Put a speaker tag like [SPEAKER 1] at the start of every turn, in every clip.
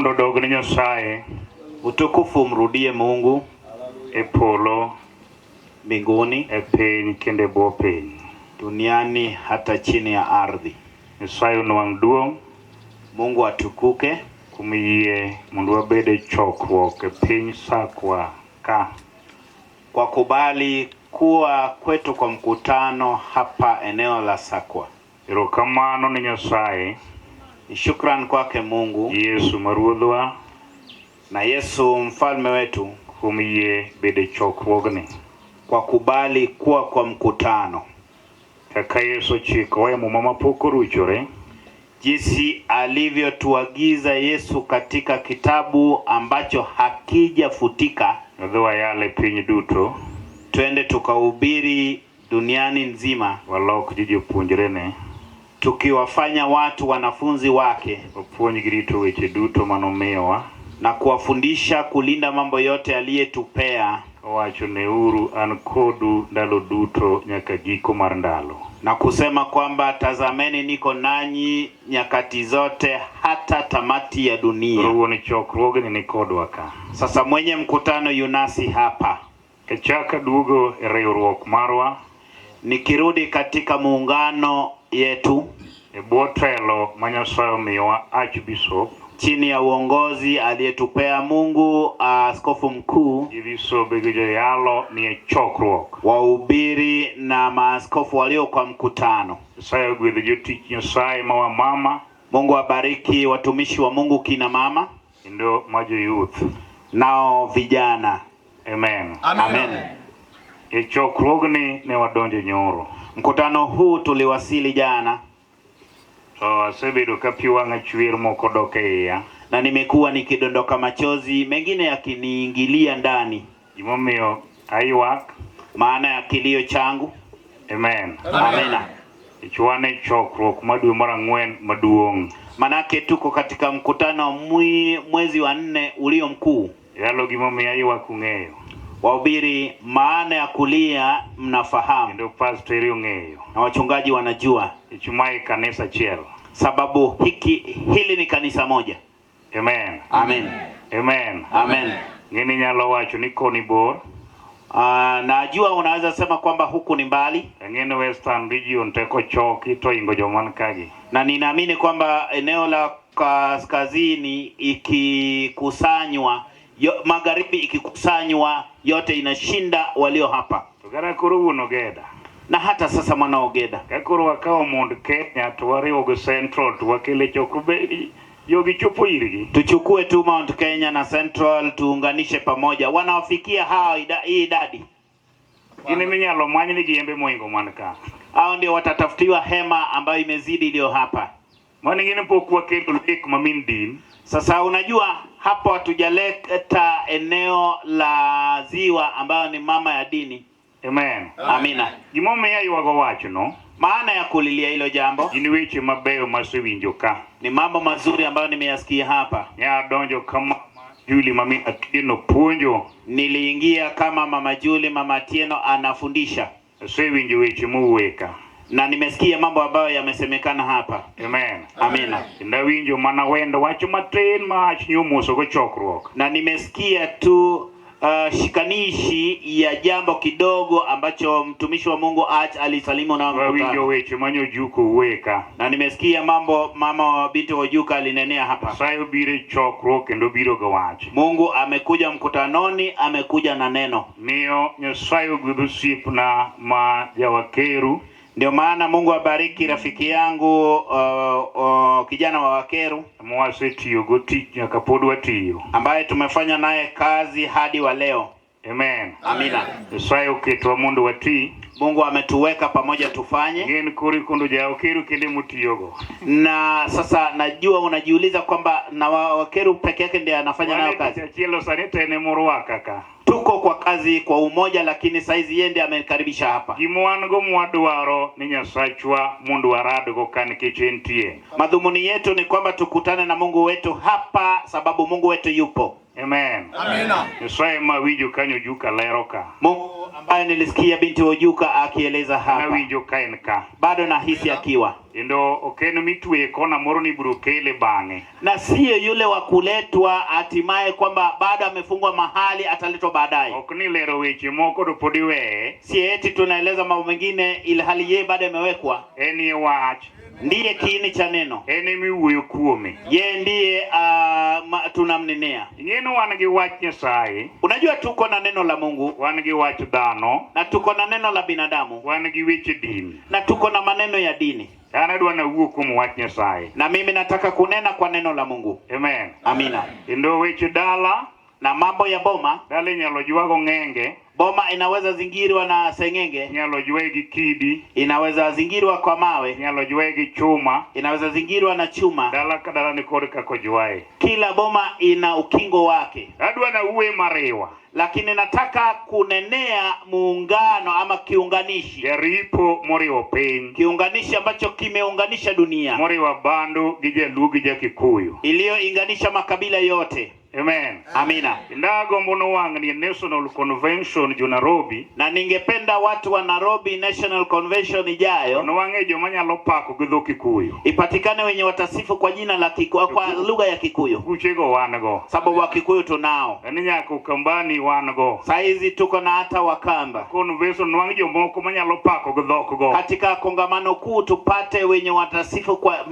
[SPEAKER 1] Mondo odog ne Nyasaye
[SPEAKER 2] Utukufu umrudie Mungu
[SPEAKER 1] e polo,
[SPEAKER 2] mbinguni,
[SPEAKER 1] e piny kendo e bwo piny.
[SPEAKER 2] Duniani hata chini ya ardhi.
[SPEAKER 1] Nyasaye onwang' duong'
[SPEAKER 2] Mungu atukuke
[SPEAKER 1] kuom yie mondo wabed e chokruok e piny Sakwa ka.
[SPEAKER 2] Kwa kubali kuwa kwetu kwa mkutano hapa eneo la Sakwa.
[SPEAKER 1] Erokamano ne Nyasaye
[SPEAKER 2] Ni shukran kwake Mungu
[SPEAKER 1] Yesu ma Ruodhwa
[SPEAKER 2] na Yesu mfalme wetu
[SPEAKER 1] kuom yie bedo e chokruogni.
[SPEAKER 2] Kwa kubali kuwa kwa mkutano.
[SPEAKER 1] Kaka Yesu ochikowa e Muma mapok oruchore,
[SPEAKER 2] Jinsi alivyotuagiza Yesu katika kitabu ambacho hakijafutika,
[SPEAKER 1] wadhi wayal e piny duto,
[SPEAKER 2] twende tukahubiri duniani nzima,
[SPEAKER 1] walok ji jopuonjrene,
[SPEAKER 2] tukiwafanya watu wanafunzi wake,
[SPEAKER 1] wapuonjgi rito weche duto manomiyowa,
[SPEAKER 2] na kuwafundisha kulinda mambo yote aliyetupea,
[SPEAKER 1] owacho neuru an kodu ndalo duto nyaka giko mar ndalo.
[SPEAKER 2] Na kusema kwamba tazameni, niko nanyi nyakati zote hata tamati ya
[SPEAKER 1] Koro
[SPEAKER 2] dunia.
[SPEAKER 1] wuon chokruogni ni kodwa ka.
[SPEAKER 2] Sasa mwenye mkutano yunasi hapa.
[SPEAKER 1] Kachaka duogo e riwruok marwa
[SPEAKER 2] Nikirudi katika muungano yetu
[SPEAKER 1] e bwo telo ma Nyasaye omiyowa Archbishop
[SPEAKER 2] chini ya uongozi aliyetupea Mungu, askofu mkuu,
[SPEAKER 1] gi bisobe gi joyalo ni e chokruok.
[SPEAKER 2] Wahubiri na maaskofu walio kwa mkutano.
[SPEAKER 1] Nyasaye ogwedho jotich Nyasaye ma wamama
[SPEAKER 2] Mungu abariki watumishi wa Mungu, kina mama
[SPEAKER 1] kendo ma jo youth.
[SPEAKER 2] Nao vijana.
[SPEAKER 1] Amen.
[SPEAKER 2] Amen.
[SPEAKER 1] E chokruogni ne wadonjo nyoro.
[SPEAKER 2] Mkutano huu tuliwasili jana.
[SPEAKER 1] To asebedo ka pi wang'a chwer moko dok e iya.
[SPEAKER 2] Na nimekuwa nikidondoka machozi mengine yakiniingilia ndani.
[SPEAKER 1] Gimomiyo aywak,
[SPEAKER 2] Maana ya kilio changu.
[SPEAKER 1] Amen.
[SPEAKER 2] Amina.
[SPEAKER 1] Nikech wan e chokruok ma dwe mar ang'wen maduong'.
[SPEAKER 2] Manake tuko katika mkutano wa mwezi wa nne ulio mkuu.
[SPEAKER 1] Yalo gimomiyo aywak ung'eyo.
[SPEAKER 2] Wahubiri, maana ya kulia mnafahamu,
[SPEAKER 1] Kendo pastori ong'eyo.
[SPEAKER 2] Na wachungaji wanajua,
[SPEAKER 1] Nikech mae kanisa achiel.
[SPEAKER 2] Sababu hili ni kanisa moja.
[SPEAKER 1] Amen.
[SPEAKER 2] Amen.
[SPEAKER 1] Amen.
[SPEAKER 2] Amen.
[SPEAKER 1] Ng'eni nyalo wacho ni koni bor.
[SPEAKER 2] Najua unaweza sema kwamba huku ni mbali.
[SPEAKER 1] Ang'eni Western Region teko choki to ingo joman kagi.
[SPEAKER 2] Na ninaamini kwamba eneo la kaskazini ikikusanywa, magharibi ikikusanywa, yote inashinda walio hapa.
[SPEAKER 1] To kata koro wuon Ogeda.
[SPEAKER 2] Na hata sasa mwana Ogeda.
[SPEAKER 1] Ka koro wakawo mond Kenya to wariwo gi Central to wakele chokruok be jogi chopo irgi.
[SPEAKER 2] Tuchukue tu Mount Kenya na Central tuunganishe pamoja, wanawafikia hawa hii idadi.
[SPEAKER 1] Gin eminyalo many nigi hembe moingo man ka.
[SPEAKER 2] Hao ndio watatafutiwa hema ambayo imezidi iliyo hapa.
[SPEAKER 1] Mano ing'e ni pok wakelo lek ma min din.
[SPEAKER 2] Sasa unajua hapo hatujaleta eneo la ziwa ambayo ni mama ya dini.
[SPEAKER 1] Amen.
[SPEAKER 2] Amina.
[SPEAKER 1] Gimomiyo aywago wachno.
[SPEAKER 2] Maana ya kulilia hilo jambo
[SPEAKER 1] Gin weche mabeyo masewinjo ka.
[SPEAKER 2] Ni mambo mazuri ambayo nimeyasikia hapa.
[SPEAKER 1] Nya donjo kama Juli mami Atieno puonjo.
[SPEAKER 2] Niliingia kama Mama Juli, Mama Atieno anafundisha.
[SPEAKER 1] Asewinjo weche mowuoye ka.
[SPEAKER 2] Na nimesikia mambo ambayo yamesemekana hapa.
[SPEAKER 1] Amen.
[SPEAKER 2] Amina.
[SPEAKER 1] Kendo awinjo mana wendo wacho matin ma ach nyomoso go chokruok.
[SPEAKER 2] Na nimesikia tu shikanishi ya jambo kidogo ambacho mtumishi wa Mungu Ach alisalimu na
[SPEAKER 1] Awinjo
[SPEAKER 2] mkutano.
[SPEAKER 1] Weche manyo Ojuko wuoye ka.
[SPEAKER 2] Na nimesikia mambo mama wa binti wa Ojuka alinenea hapa.
[SPEAKER 1] Nyasaye obiro e chokruok kendo obiro gi wach.
[SPEAKER 2] Mungu amekuja mkutanoni, amekuja na neno.
[SPEAKER 1] Miyo Nyasaye ogwedho osiepna ma jawakeru.
[SPEAKER 2] Ndio maana Mungu abariki rafiki yangu kijana wa Wakeru
[SPEAKER 1] mwasetiyogo tich nyaka pod watiyo.
[SPEAKER 2] Ambaye tumefanya naye kazi hadi wa leo.
[SPEAKER 1] Amen.
[SPEAKER 2] Amina.
[SPEAKER 1] Nyasaye oketwa mondo wati.
[SPEAKER 2] Mungu ametuweka pamoja tufanye.
[SPEAKER 1] Ng'en koro ikondo jawakeru kende mutiyogo.
[SPEAKER 2] Na sasa najua unajiuliza kwamba na Wakeru peke yake ndiye anafanya nayo
[SPEAKER 1] Wan e
[SPEAKER 2] kazi.
[SPEAKER 1] tich achiel sani to en emorwaka ka.
[SPEAKER 2] Tuko kwa kazi kwa umoja, lakini saizi yeye ndiye amekaribisha hapa.
[SPEAKER 1] Gima wan go mwadwaro ni Nyasachwa mondo waradgo ka nikech entie.
[SPEAKER 2] Madhumuni yetu ni kwamba tukutane na Mungu wetu hapa, sababu Mungu wetu yupo.
[SPEAKER 1] Amen.
[SPEAKER 3] Amina.
[SPEAKER 1] Nyasaye ma winjo kanyo Ojuka lero ka.
[SPEAKER 2] Mungu Ambayo nilisikia binti Ojuka akieleza hapa,
[SPEAKER 1] Nawinjo ka en ka.
[SPEAKER 2] Bado nahisi akiwa
[SPEAKER 1] Kendo ok en mitweye kona moro ni ibiro kele bang'e.
[SPEAKER 2] Na siyo yule wa kuletwa hatimaye kwamba bado amefungwa mahali ataletwa baadaye.
[SPEAKER 1] Ok ni lero weche moko to pod iweye.
[SPEAKER 2] Si eti tunaeleza mambo mengine ilhali yeye bado amewekwa.
[SPEAKER 1] En ye wach.
[SPEAKER 2] Ndiye kiini cha neno,
[SPEAKER 1] En emiwuoyo kuome.
[SPEAKER 2] yeye ndiye tunamnenea.
[SPEAKER 1] Ing'e ni wan gi wach Nyasaye,
[SPEAKER 2] Unajua tuko na neno la Mungu
[SPEAKER 1] wan gi wach dhano,
[SPEAKER 2] na tuko na neno la binadamu
[SPEAKER 1] wan gi weche din.
[SPEAKER 2] Na tuko na maneno ya dini.
[SPEAKER 1] An adwa nawuo kuom wach Nyasaye.
[SPEAKER 2] Na mimi nataka kunena kwa neno la Mungu.
[SPEAKER 1] Amen.
[SPEAKER 2] Amina.
[SPEAKER 1] Kendo weche dala,
[SPEAKER 2] Na mambo ya boma,
[SPEAKER 1] dala inyalo jwago ng'enge,
[SPEAKER 2] boma inaweza zingirwa na seng'enge,
[SPEAKER 1] inyalo jwaye gi kidi,
[SPEAKER 2] inaweza zingirwa kwa mawe,
[SPEAKER 1] inyalo jwaye gi chuma.
[SPEAKER 2] Inaweza zingirwa na chuma.
[SPEAKER 1] Dala ka dala ni kod kaka ojwaye.
[SPEAKER 2] Kila boma ina ukingo wake.
[SPEAKER 1] Adwa nawuoye mariwa.
[SPEAKER 2] Lakini nataka kunenea muungano ama kiunganishi,
[SPEAKER 1] Jaripo moriwo piny.
[SPEAKER 2] Kiunganishi ambacho kimeunganisha dunia,
[SPEAKER 1] Moriwo Abandu gi Jaluo gi Jakikuyu.
[SPEAKER 2] Iliyoinganisha makabila yote.
[SPEAKER 1] Amen.
[SPEAKER 2] Amina.
[SPEAKER 1] Kendo agombo nowang'ni e National Convention jo Nairobi.
[SPEAKER 2] Na ningependa watu wa Nairobi National Convention ijayo
[SPEAKER 1] Nowang'e joma nyalo pako gi dho Kikuyu.
[SPEAKER 2] Ipatikane wenye watasifu kwa jina la Kiku, kwa lugha ya Kikuyu,
[SPEAKER 1] Kuchego wan go.
[SPEAKER 2] Sababu wa Kikuyu tunao.
[SPEAKER 1] Ni nyaka Ukambani wan go.
[SPEAKER 2] Saizi tuko na hata Wakamba.
[SPEAKER 1] Convention nwang' jomoko manyalo pako gi dhok go.
[SPEAKER 2] Katika kongamano kuu tupate wenye watasifu kwa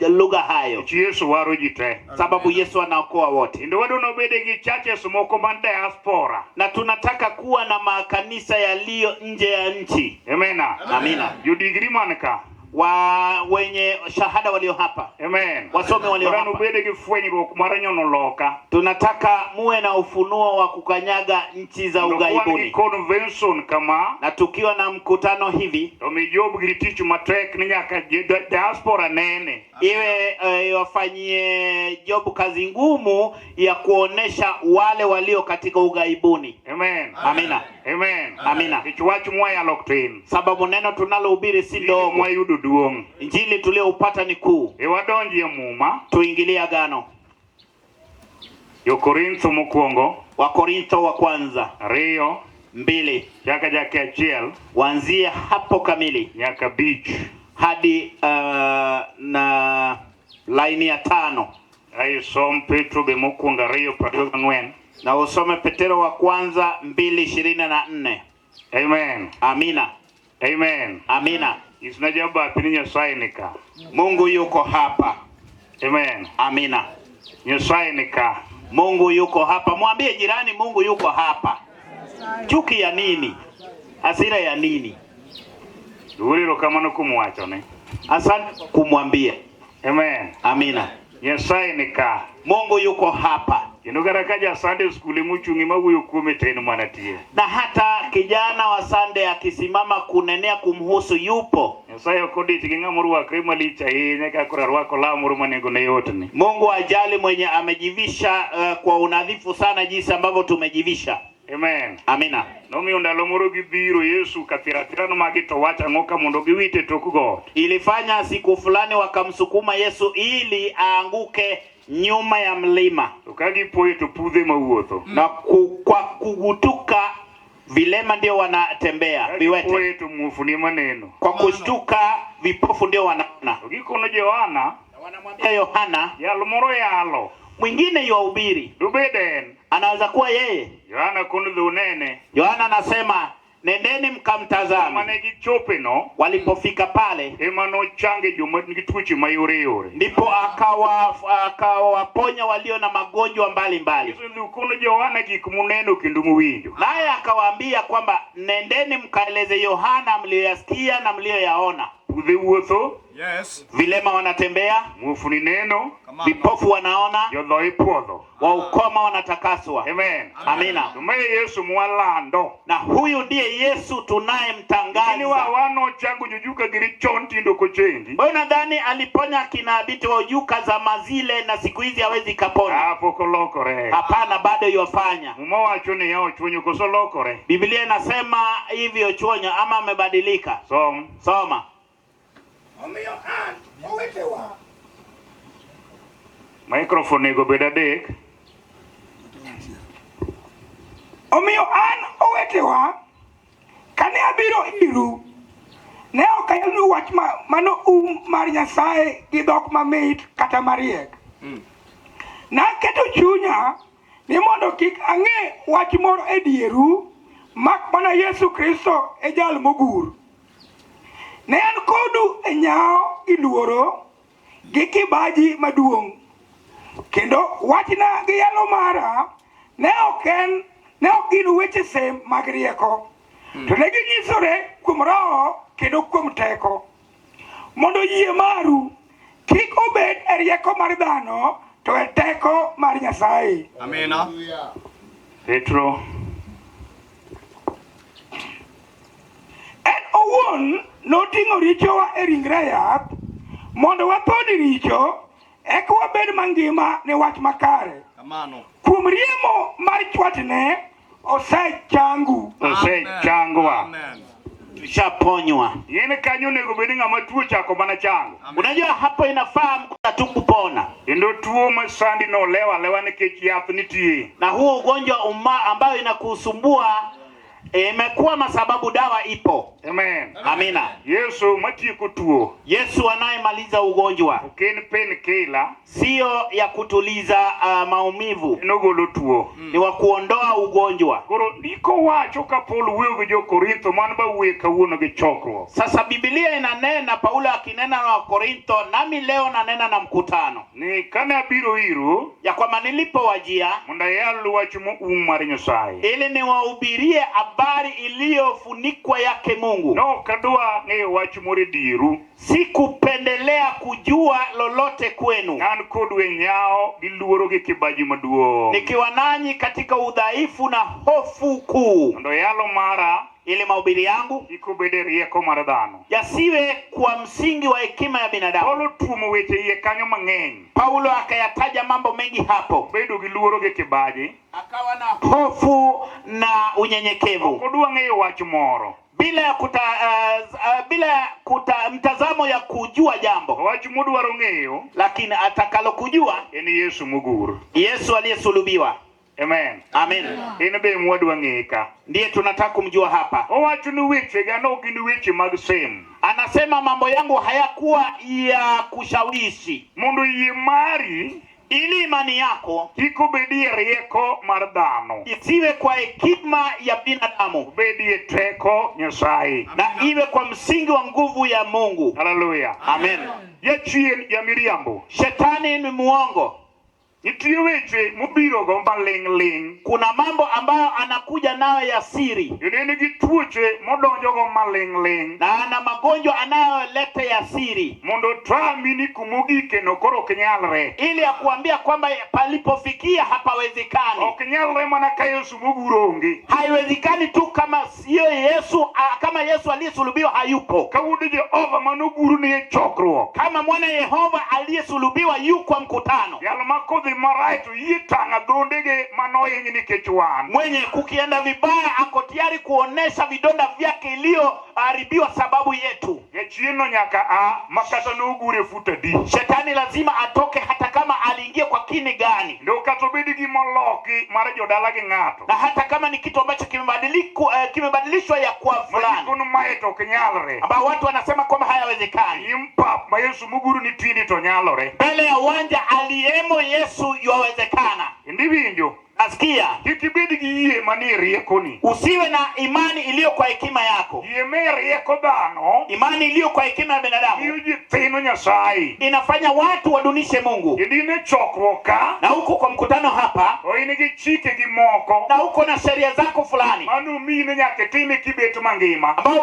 [SPEAKER 2] lugha hayo,
[SPEAKER 1] Nikech Yesu waro ji te.
[SPEAKER 2] Sababu Yesu anaokoa wote.
[SPEAKER 1] Kendo wadwa nobede gi churches moko man diaspora.
[SPEAKER 2] Na tunataka kuwa na makanisa yaliyo nje ya nchi.
[SPEAKER 1] Amen.
[SPEAKER 2] Amina.
[SPEAKER 1] Jo degree man ka.
[SPEAKER 2] Wa wenye shahada walio hapa.
[SPEAKER 1] Amen.
[SPEAKER 2] Wasomi walio
[SPEAKER 1] Wadwa
[SPEAKER 2] hapa.
[SPEAKER 1] nobede gi fwenyruok mar nyono loka.
[SPEAKER 2] Tunataka muwe na ufunuo wa kukanyaga nchi za
[SPEAKER 1] Mondo wan gi
[SPEAKER 2] ughaibuni.
[SPEAKER 1] convention kama
[SPEAKER 2] Na tukiwa na mkutano hivi,
[SPEAKER 1] to mi job gi tich matek ni nyaka diaspora nene.
[SPEAKER 2] Iwe wafanyie job kazi ngumu ya kuonesha wale walio katika ughaibuni.
[SPEAKER 1] Amen.
[SPEAKER 2] Amina.
[SPEAKER 1] Amen.
[SPEAKER 2] Amina.
[SPEAKER 1] Nikech wach mwayalo ok tin.
[SPEAKER 2] Sababu neno tunalohubiri si
[SPEAKER 1] Injili
[SPEAKER 2] dogo.
[SPEAKER 1] mwayudo duong'.
[SPEAKER 2] Injili tuliyoupata ni kuu.
[SPEAKER 1] E wadonji e muma.
[SPEAKER 2] Tuingilie agano.
[SPEAKER 1] Jo-Korintho mokwongo.
[SPEAKER 2] Wakorintho wa kwanza.
[SPEAKER 1] Ariyo.
[SPEAKER 2] 2.
[SPEAKER 1] Chaka chake achiel.
[SPEAKER 2] Waanzie hapo kamili.
[SPEAKER 1] Nyaka abich.
[SPEAKER 2] Hadi na laini ya 5.
[SPEAKER 1] Ai som Petro be mokwongo 2:24.
[SPEAKER 2] Na usome Petero wa kwanza 2:24.
[SPEAKER 1] Amen.
[SPEAKER 2] Amina.
[SPEAKER 1] Amen.
[SPEAKER 2] Amina.
[SPEAKER 1] Nyisna jabathi ni Nyasaye ni ka.
[SPEAKER 2] Mungu yuko hapa.
[SPEAKER 1] Amen.
[SPEAKER 2] Amina.
[SPEAKER 1] Nyasaye ni ka.
[SPEAKER 2] Mungu yuko hapa. Mwambie jirani Mungu yuko hapa. Chuki ya nini? Hasira ya nini?
[SPEAKER 1] Dwol erokamano kuom wachone.
[SPEAKER 2] Asante kumwambia.
[SPEAKER 1] Amen.
[SPEAKER 2] Amina.
[SPEAKER 1] Nyasaye ni ka.
[SPEAKER 2] Mungu yuko hapa.
[SPEAKER 1] Kendo kata ka ja Sunday school emochung'i mawuoyo kuome to en mana tie.
[SPEAKER 2] Na hata kijana wa Sunday akisimama kunenea kumhusu yupo.
[SPEAKER 1] Nyasaye ok odich gi ng'ama orwakre malich ahinya ka koro arwako law moro ma nengone yot ni.
[SPEAKER 2] Mungu ajali mwenye amejivisha kwa unadhifu sana jinsi ambavyo tumejivisha.
[SPEAKER 1] Amen.
[SPEAKER 2] Amina.
[SPEAKER 1] Nomiyo ndalo moro gibiro Yesu kathira-thira nomagi to wach ang'o ka mondo giwite tok got.
[SPEAKER 2] Ilifanya siku fulani wakamsukuma Yesu ili aanguke nyuma ya mlima.
[SPEAKER 1] To ka gipoye to pudhe mawuotho.
[SPEAKER 2] Na kwa kugutuka vilema ndio wanatembea,
[SPEAKER 1] Ka
[SPEAKER 2] viwete.
[SPEAKER 1] gipoye to muofni maneno.
[SPEAKER 2] Kwa kushtuka vipofu ndio wanaona.
[SPEAKER 1] To gikono Johana,
[SPEAKER 2] Na wanamwambia Yohana,
[SPEAKER 1] jal moro yalo.
[SPEAKER 2] Mwingine yuahubiri.
[SPEAKER 1] Dobed en.
[SPEAKER 2] Anaweza kuwa yeye.
[SPEAKER 1] Yohana kono dhi unene.
[SPEAKER 2] Yohana anasema nendeni mkamtazame.
[SPEAKER 1] Mane gichope no,
[SPEAKER 2] Walipofika pale,
[SPEAKER 1] ema nochange joma nigi tuoche mayoreyore.
[SPEAKER 2] ndipo akawaponya walio na magonjwa mbalimbali.
[SPEAKER 1] Yesu dhi ukono Johana gik muneno kendo muwinjo.
[SPEAKER 2] Naye akawaambia kwamba nendeni mkaeleze Yohana mlioyasikia na mlioyaona.
[SPEAKER 1] Pudhe wuotho.
[SPEAKER 3] Yes.
[SPEAKER 2] Vilema wanatembea,
[SPEAKER 1] Muofni neno,
[SPEAKER 3] Kamano.
[SPEAKER 2] vipofu wanaona,
[SPEAKER 1] jodho ipuodho.
[SPEAKER 2] waukoma wanatakaswa.
[SPEAKER 1] Amen.
[SPEAKER 2] Amina.
[SPEAKER 1] To mae Yesu mwalando.
[SPEAKER 2] Na huyu ndiye Yesu tunayemtangaza.
[SPEAKER 1] Ni wa wanochango jojuka giri chon tindo kochengi.
[SPEAKER 2] Wewe unadhani aliponya kina binti wa ujuka zama zile na siku hizi hawezi kapona?
[SPEAKER 1] Ah, pok olokore.
[SPEAKER 2] Hapana, bado yofanya.
[SPEAKER 1] Muma wacho ni ya ochunyo koso lokore.
[SPEAKER 2] Biblia inasema hivi ochunyo ama amebadilika.
[SPEAKER 1] Som.
[SPEAKER 2] Soma.
[SPEAKER 4] Omiyo an owetewa.
[SPEAKER 1] Microphone nego bed adek.
[SPEAKER 4] Omiyo an owetewa. Owetewa, kane abiro iru, ne ok ayalonu wach mano mar Nyasaye gi dhok mamit kata mariek. Naketo chunya ni mondo kik ang'e wach moro e dieru mak mana Yesu Kristo e jal mogur. Ne an kodu e nyawo gi luoro gi kibaji maduong'. Kendo wachna gi yalo mara ne ok gin weche sem mag rieko, to ne ginyisore kuom Roho kendo kuom teko, mondo yie maru kik obed e rieko mar dhano, to e teko mar Nyasaye.
[SPEAKER 3] Amina.
[SPEAKER 1] Petro.
[SPEAKER 4] En owuon noting'o richowa e ringre yath, mondo watho ni richo, eka wabed mangima ne wach makare.
[SPEAKER 3] Kamano.
[SPEAKER 4] Kuom riemo mar chwatne osechangu.
[SPEAKER 1] Osechangwa.
[SPEAKER 3] Amen.
[SPEAKER 2] Tushaponywa.
[SPEAKER 1] Yen kanyo onego bed ni ng'ama tuo chako mana chango.
[SPEAKER 3] Amen.
[SPEAKER 2] Unajua hapo inafaa mtu tu kupona.
[SPEAKER 1] Kendo tuo masandi no lewa lewa nikech yath nitie.
[SPEAKER 2] Na huo ugonjwa ambayo inakusumbua imekuwa sababu dawa ipo.
[SPEAKER 1] Amen.
[SPEAKER 2] Amina.
[SPEAKER 1] Yesu matieko tuo.
[SPEAKER 2] Yesu anayemaliza ugonjwa,
[SPEAKER 1] Ok en painkiller,
[SPEAKER 2] sio ya kutuliza maumivu,
[SPEAKER 1] en ogolo tuo.
[SPEAKER 2] ni wa kuondoa ugonjwa.
[SPEAKER 1] Koro ndiko wacho ka Paul wuoyo gi jo-Korintho man ba wuoye kawuono gi chokruok.
[SPEAKER 2] Sasa Biblia inanena, Paulo akinena na Wakorintho, nami leo nanena na mkutano
[SPEAKER 1] Ni kane abiro iru
[SPEAKER 2] ya kwamba nilipowajia
[SPEAKER 1] mondo ayal wach moum mar Nyasaye.
[SPEAKER 2] ili niwahubirie habari iliyofunikwa yake Mungu.
[SPEAKER 1] Ne ok adwa ng'eyo wach moro e dieru.
[SPEAKER 2] Sikupendelea kujua lolote kwenu,
[SPEAKER 1] An kodu e nyawo gi luoro gi kibaji maduong'.
[SPEAKER 2] nikiwa nanyi katika udhaifu na hofu kuu,
[SPEAKER 1] Mondo yalo mara
[SPEAKER 2] ili mahubiri yangu
[SPEAKER 1] kik obed e rieko mar dhano.
[SPEAKER 2] yasiwe kwa msingi wa hekima ya binadamu.
[SPEAKER 1] Paulo tuomo weche iye kanyo mang'eny.
[SPEAKER 2] Paulo akayataja mambo mengi hapo,
[SPEAKER 1] Bedo gi luoro gi kibaji.
[SPEAKER 2] akawa na hofu na unyenyekevu,
[SPEAKER 1] Ok odwa ng'eyo wach moro.
[SPEAKER 2] bila ya bila mtazamo ya kujua jambo,
[SPEAKER 1] Wach modwaro ng'eyo
[SPEAKER 2] lakini atakalo kujua
[SPEAKER 1] en Yesu mogur.
[SPEAKER 2] Yesu aliyesulubiwa.
[SPEAKER 1] Amen.
[SPEAKER 2] Amen.
[SPEAKER 1] En be mwadwa ng'eye ka.
[SPEAKER 2] Ndiye tunataka kumjua hapa.
[SPEAKER 1] Owacho ni wechega ne ok gin weche mag sem.
[SPEAKER 2] Anasema mambo yangu hayakuwa ya kushawishi,
[SPEAKER 1] Mondo yie mari
[SPEAKER 2] ili imani yako
[SPEAKER 1] kik obedie rieko mar dhano.
[SPEAKER 2] isiwe kwa hekima ya binadamu,
[SPEAKER 1] Obedie teko Nyasaye.
[SPEAKER 2] na iwe kwa msingi wa nguvu ya Mungu.
[SPEAKER 1] Haleluya.
[SPEAKER 2] Amen.
[SPEAKER 1] Jachien ja miriambo.
[SPEAKER 2] Shetani ni muongo.
[SPEAKER 1] Nitie weche mobiro go maling' ling'.
[SPEAKER 2] Kuna mambo ambayo anakuja nayo ya siri,
[SPEAKER 1] Kendo en gi tuoche modonjo go maling' ling'.
[SPEAKER 2] na ana magonjwa anayoleta ya siri,
[SPEAKER 1] Mondo otami ni kumogike no koro ok nyalre.
[SPEAKER 2] ili akuambia kwamba palipofikia hapawezekani.
[SPEAKER 1] Ok nyalre mana ka Yesu moguro onge.
[SPEAKER 2] Haiwezekani tu kama sio Yesu, kama Yesu aliyesulubiwa hayupo,
[SPEAKER 1] Ka wuod Jehova manoguro ni e chokruok.
[SPEAKER 2] kama mwana Yehova aliyesulubiwa yu kwa mkutano.
[SPEAKER 1] Jal ma kodhi marach to yie tang'o adhondege manohiny nikech wan.
[SPEAKER 2] Mwenye kukienda vibaya ako tayari kuonesha vidonda vyake iliyoharibiwa sababu yetu.
[SPEAKER 1] Jachien no nyaka a makata nogure fut adi.
[SPEAKER 2] Shetani lazima atoke hata kama aliingia kwa kini gani,
[SPEAKER 1] Kendo kata obed gimoloki mar jodala gi ng'ato.
[SPEAKER 2] na hata kama ni kitu ambacho kimebadilishwa ya kwa fulani,
[SPEAKER 1] Magikono mae to ok nyalre.
[SPEAKER 2] ambao watu wanasema kwamba hayawezekani.
[SPEAKER 1] Nyim pap ma Yesu moguro ni tindi to nyalore.
[SPEAKER 2] Mbele ya uwanja aliyemo Yesu yawezekana.
[SPEAKER 1] Kendo iwinjo,
[SPEAKER 2] Nasikia,
[SPEAKER 1] kik ibed gi yie manie riekoni.
[SPEAKER 2] usiwe na imani iliyo kwa hekima yako.
[SPEAKER 1] Yie me rieko dhano
[SPEAKER 2] Imani iliyo kwa hekima ya binadamu
[SPEAKER 1] miyo ji thino Nyasaye.
[SPEAKER 2] inafanya watu wadunishe Mungu.
[SPEAKER 1] Kendo in e chokruok ka,
[SPEAKER 2] Na huko kwa mkutano hapa,
[SPEAKER 1] to in gi chike gi moko
[SPEAKER 2] na huko na sheria zako fulani
[SPEAKER 1] mano miyi ni nyaka itim kibet mangima.
[SPEAKER 2] ambao